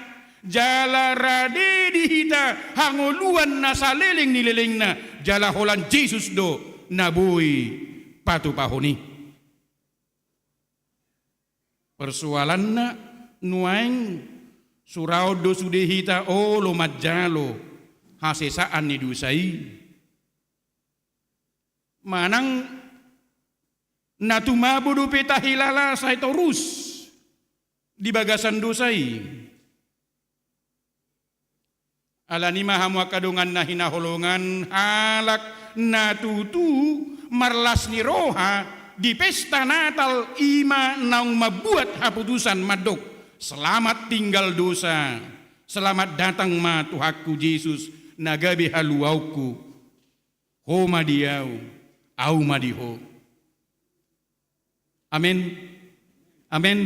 jala rade di hita hangoluan na saleleng ni lelengna, jala holan Jesus do na boi patupahon i. Persoalanna nuaeng, suraon do sude hita olo manjalo hasesaan ni dosa i. Manang na tumabo dope tahilala sai torus di bagasan dosa i. Alani i ma hamu angka dongan na hinaholongan, halak na tutu marlas ni roha di pesta Natal i ma naung mambuat haputusan mandok: Selamat tinggal dosa, selamat datang ma Tuhanku Jesus, na gabe haluaonku. Ho ma di ahu, ahu ma di ho. Amen. Amen.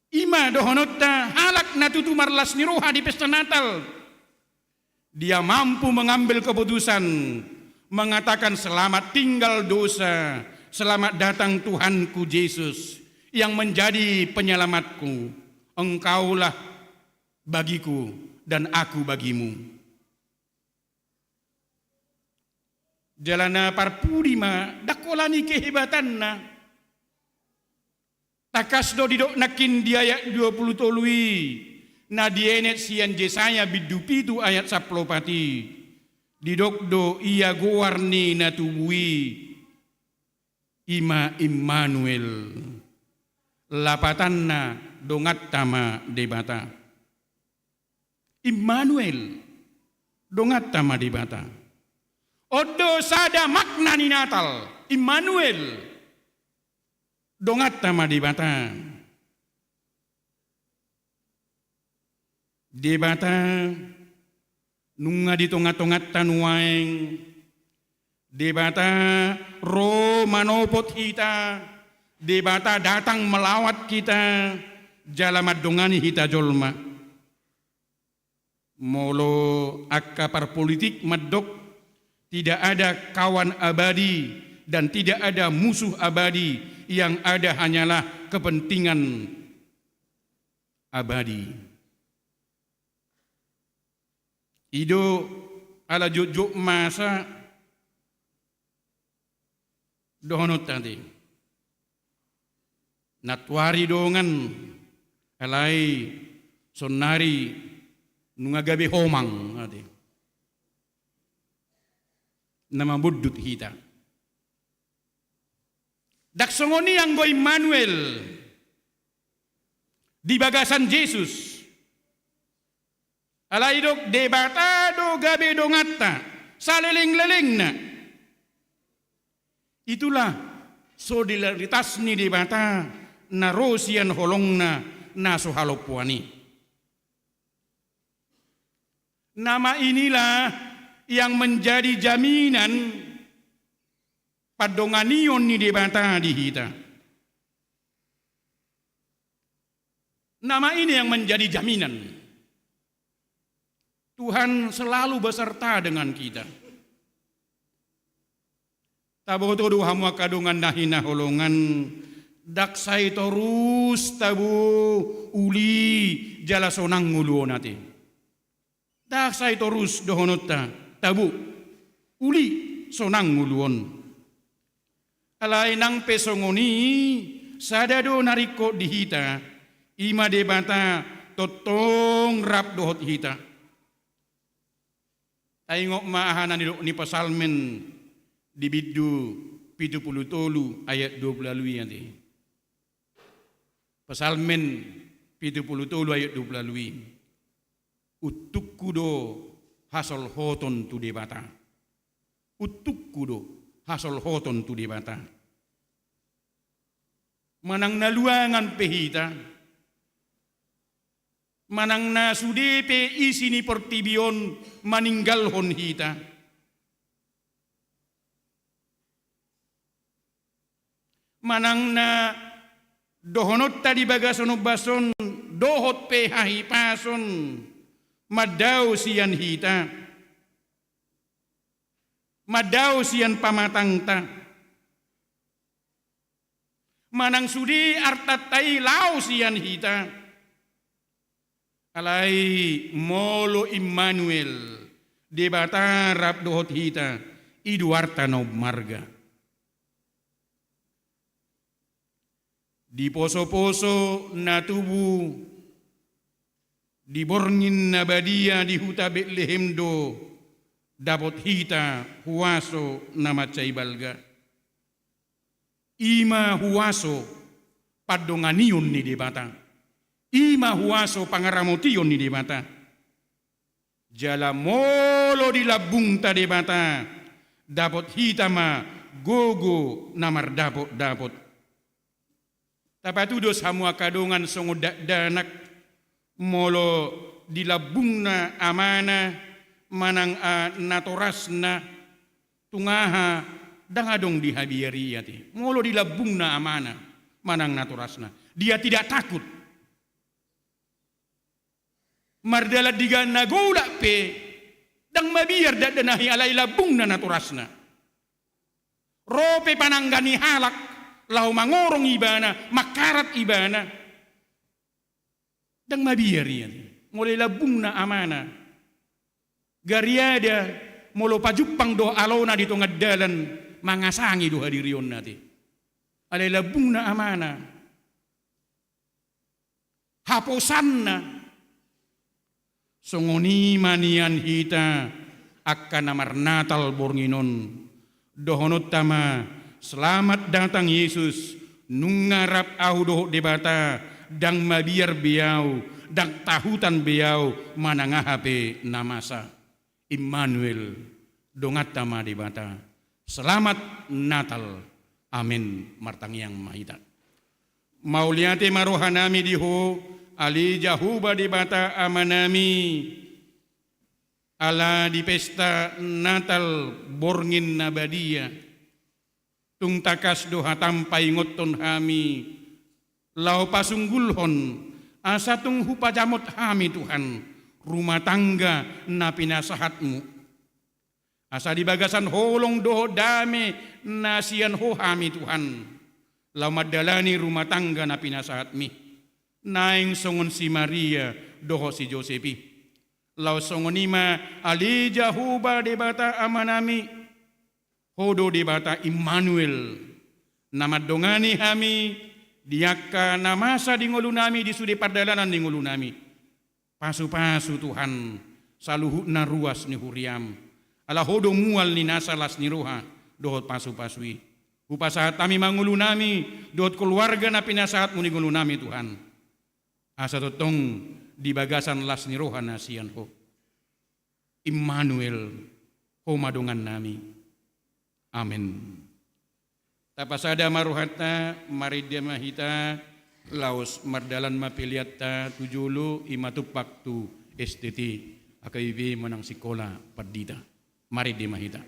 I ma dohononta halak na tutu marlas ni roha di pesta Natal. Dia mampu mengambil keputusan, mengatakan, "Selamat tinggal dosa, selamat datang Tuhanku Jesus, yang menjadi penyelamatku. Engkaulah bagiku dan aku bagimu." Jala na parpudi ma, ndang holan i kehebatanna. Tangkas do didok nangkin di ayat dua pulu tolu i, na dienet sian Jesaya bindu pitu ayat sampulu opat i. Didok do ia goar ni na tubu i, i ma Immanuel. Lapatanna, donganta ma Debata. Immanuel, donganta ma Debata. On do sada makna ni Natal, Immanuel, donganta ma Debata. Debata nunga di tonga-tonganta nuaeng. Debata ro manopot hita. Debata datang melawat hita, jala mandongani hita jolma. Molo angka parpolitik mandok, tidak ada kawan abadi dan tidak ada musuh abadi, yang ada hanyalah kepentingan abadi. I do ala jotjot masa dohononta ate. Nantoari dongan, alai saonnari nunga gabe homang ate. Na mambondut hita. Ndang songon i anggo Immanuel di bagasan Jesus. Alai didok Debata do gabe donganta saleleng-lelengna. Itulah solidaritas ni Debata na ro sian holongna na so halompoan i. Nama inilah yang menjadi jaminan pandonganion ni Debata di hita. Nama ini yang menjadi jaminan. Tuhan selalu beserta dengan kita. Taboto do hamu angka dongan na hinaholongan, ndang sai torus tabo uli jala sonang ngolu on ate. Ndang sai torus dohononta tabo uli sonang ngolu on. Alai nang pe songon i, sada do na ringkot di hita, i ma Debata tongtong rap dohot hita. Taingot ma aha na nidok ni Psalmen di bindu pitu pulu tolu ayat dua pulu ualu i ate. Psalmen pitu pulu tolu ayat dua pulu ualu i. Untungku do hasolhoton tu Debata. Untungku do hasolhoton tu Debata. Manang na luangan pe hita, manang na sude pe isi ni portibi on maninggalhon hita, manang na dohononta di bagasan ombas on dohot pe hahipason mandao sian hita, mandao sian pamatangta, manang sude artanta i laho sian hita. Alai molo Immanuel, Debata rap dohot hita, i do arta na ummarga. Di poso-poso na tubu di borngin na badia di huta Betlehem do dapot hita huaso na mansai balga. I ma huaso pandonganion ni Debata. I ma huaso pangaramotion ni Debata. Jala molo di lambungta Debata, dapot hita ma gogo na mardapot-dapot. Tapatudos hamu angka dongan songon dakdanak, molo di lambungna amana manang, ah, natorasna, tung aha, ndang adong dihabiari i ate. Molo di lambungna amana manang natorasna, dia tidak takut. Mardalan di ganup na golap pe, ndang mabiar dakdanak i, alai lambungna natorasna. Ro pe panangga ni halak laho mangorong ibana, mangkarat ibana, ndang mabiar ia. Molo di lambungna amana, gariada molo pajumpang do alona di tonga dalan, mangasangi do hadirionna ate. Alai lambungna amana, haposanna. Songon i ma nian hita angka na marnatal borngin on. Dohononta ma, "Selamat datang Yesus, nunga rap ahu dohot Debata, ndang mabiar be ahu, ndang tahutan be ahu manang aha pe na masa." Immanuel, donganta ma Debata. Selamat Natal. Amen. Martangiang ma hita. Mauliate ma rohanami di Ho, ale Jahowa Debata Amanami, ala di pesta Natal borngin na badia. Tung tangkas do hataM paingothon hami, laho pasunggulhon, asa tung hupajamot hami, Tuhan, rumah tangga na pinasahatMu. Asa di bagasan holong dohot dame na sian Ho hami, Tuhan, laho mandalani rumah tangga na pinasahatMi. Naeng songon si Maria dohot si Josep i. Laos songon i ma, ale Jahowa Debata Amanami, Ho do Debata Immanuel, na mandongani hami di angka na masa di ngolunami, di sude pardalanan ni ngolunami. Pasupasu, Tuhan, saluhutna ruas ni huriaM. Ala Ho do mual ni nasa las ni roha dohot pasupasu i. Hupasahat hami ma ngolunami dohot keluarga na pinasahatMu di ngolunami, Tuhan. Asa tongtong di bagasan las ni roha na sian Ho. Immanuel, Ho ma dongannami. Amen. Tapasada ma rohanta, marende ma hita, laos mardalan ma peleanta tu jolo, i ma tumpak tu S T T, H K B P manang Sikola Pandita. Marende ma hita.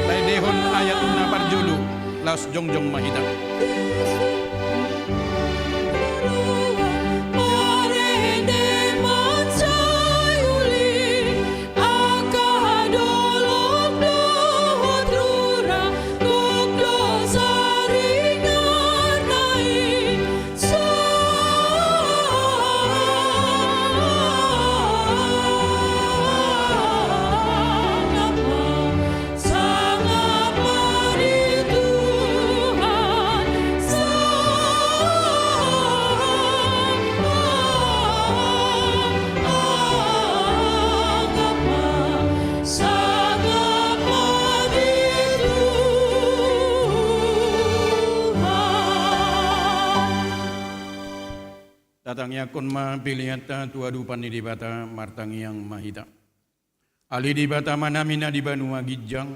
Taendehon ayat na parjolo, laos jongjong ma hita. Tatangiangkon ma peleanta tu adopan ni Debata, martangiang ma hita. Ale Debata Amanami na di banua ginjang,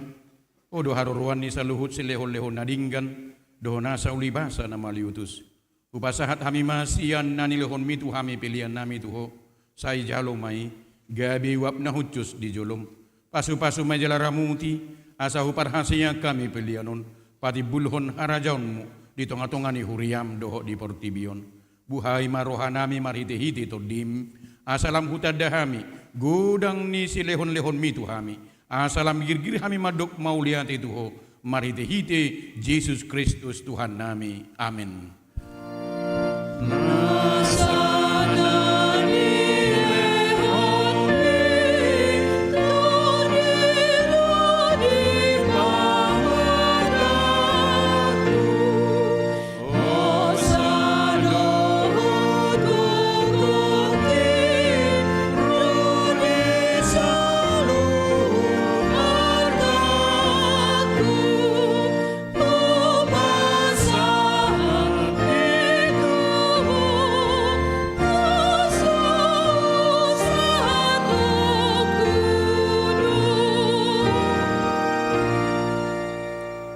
Ho do haroroan ni saluhut silehonlehon na denggan dohot nasa ulibasa na mauliutus. Hupasahat hami ma sian na nilehonMi tu hami peleannami tu Ho, sai jalo ma i gabe uap na hushus di jolom. Pasupasu ma jala ramuti Asa huparhaseang hami pelean on, patimbulhon harajaonmu di tongatonga ni huriam dohot di portibi on. Buhai ma rohanami marhitehite Tondim, asa lam hutanda hami godang ni silehonlehonmi tu hami, asa lam girgir hami mandok mauliate tu Ho, marhitehite Jesus Kristus Tuhannami. Amen.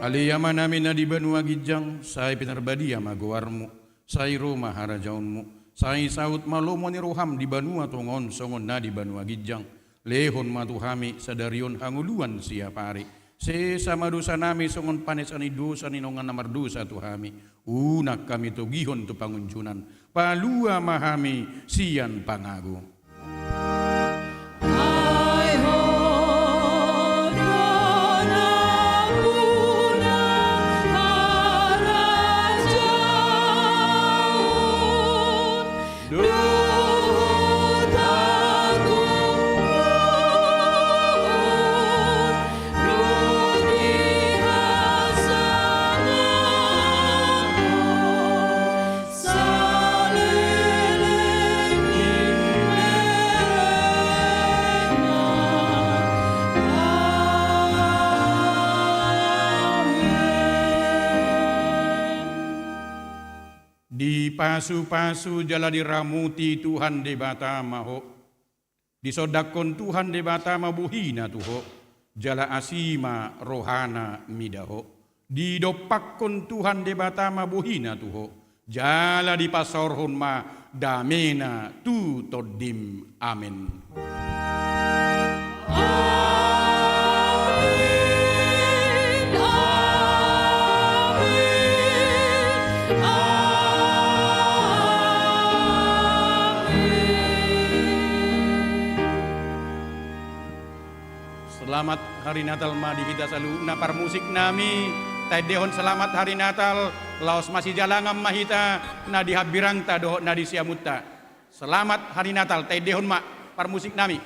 Ale Amanami na di banua ginjang, sai pinarbadia ma goarmu, sai ro ma harajaonmu, sai saut ma lomo ni roham di banua tonga on songon na di banua ginjang. Lehon ma tu hami sadari on hangoluan siapari. Sesa ma dosanami songon panesa ni dosa ni dongan na mardosa tu hami. Unang hami togihon tu pangunjunan. Palua ma hami sian pangago. Dipasupasu jala diramuti Tuhan Debata ma ho. Disondangkon Tuhan Debata ma bohina tu ho, jala asi ma rohana mida ho. Didompakkon Tuhan Debata ma bohina tu ho, jala dipasaorhon ma damena tu tondim. Amen. Selamat Hari Natal ma di hita saluhutna. Parmusik nami, taendehon selamat Hari Natal, laos masijalangan ma hita na di hambirangta dohot na di siamunta. Selamat Hari Natal, taendehon ma parmusik nami.